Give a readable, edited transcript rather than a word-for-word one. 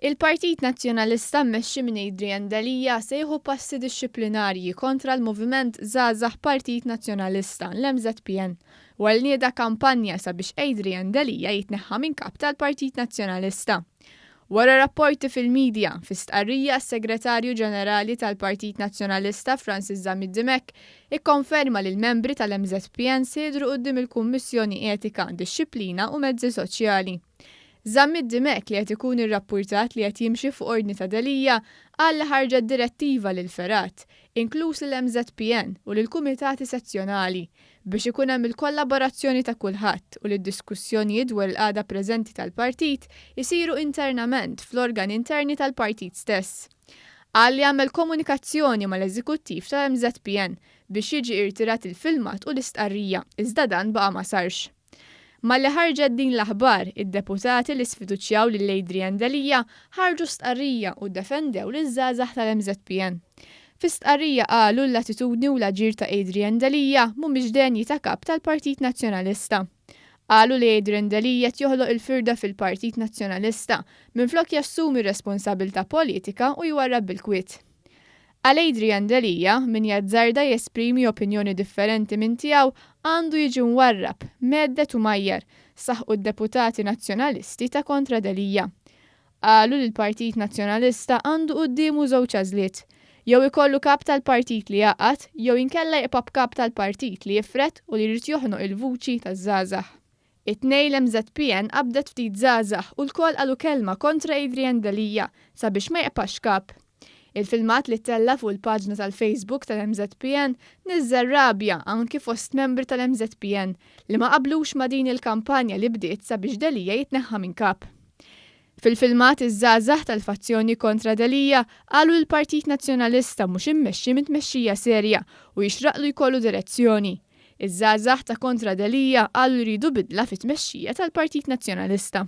Il-Partit Nazzjonalista mmexxi minn Adrian Delia se jieħu passi dixxiplinarji kontra l-Moviment Żgħażagħ Partit Nazzjonalista, l-MŻPN, wara li nieda kampanja sabiex Adrian Delia jitneħħa minn Kap tal-Partit Nazzjonalista. Wara rapporti fil-media, fi stqarrija s-Segretarju Ġenerali tal-Partit Nazzjonalista Francis Zammit Dimech ikkonferma li l-membri tal-MŻPN se jidhru quddiem il-Kummissjoni Etika, Dixxiplina u Mezzi Soċjali. Zammit Dimech li qed ikun irrappurtat li qed jimxi fuq ordni ta' Delia qal li ħarġet direttiva lill-fergħat, inkluż lill-MŻPN u lill-kumitati sezzjonali, biex ikun hemm il-kollaborazzjoni ta' kulħadd u li d-diskussjonijiet dwar il-qagħda preżenti tal-partit isiru internament fl-organi interni tal-partit stess. Qal li għamel komunikazzjoni mal-eżekuttiv tal-MŻPN biex jiġi irtirat il-filmat u l-istqarrija, iżda dan baqa' ma sarx. Malli ħarġet din l-aħbar, id-deputati li sfiduċjaw lil Adrian Delia ħarġu stqarrija u ddefendew liż-żgħażagħ tal-MŻPN. Fi stqarrija qalu l-attitudni u l-aġir ta' Adrian Delia mhumiex denji ta' Kap tal-Partit Nazzjonalista. Qalu li Adrian Delia qed joħloq il-firda fil-Partit Nazzjonalista minflok jassumi r-responsabilità politika u jwarrab bil-kwiet. Għal Adrian Delia, min jazzarda jesprimi opinjoni differenti minn tiegħu għandu jiġi mwarrab, mhedded u mgħajjar, saħqu d-deputati Nazzjonalisti ta' kontra Delia. Qalu li l-Partit Nazzjonalista għandu quddiemu żewġ għażliet, jew ikollu kap tal-partit li jgħaqqad jew inkella jibqa' b'kap tal-partit li jifred u li jrid joħnoq il-vuċi taż-żgħażagħ. It-Tnejn l-MŻPN qabdet ftit żgħażagħ u lkoll qalu kelma kontra Adrian Delia sabiex ma jibqax kap. Il-filmat li ttella' fuq il-paġna tal-Facebook tal-MŻPN niżżel rabja anki fost membri tal-MŻPN li ma qablux ma' din il-kampanja li bdiet sabiex Delia jitneħħa minn kap. Fil-filmat iż-żgħażagħ tal-fazzjoni kontra Delia qalu li l-Partit Nazzjonalista mhux immexxi minn tmexxija serja u jixraqlu jkollu direzzjoni. Iż-żgħażagħ ta' kontra Delia qalu li jridu bidla fit-tmexxija tal-Partit Nazzjonalista.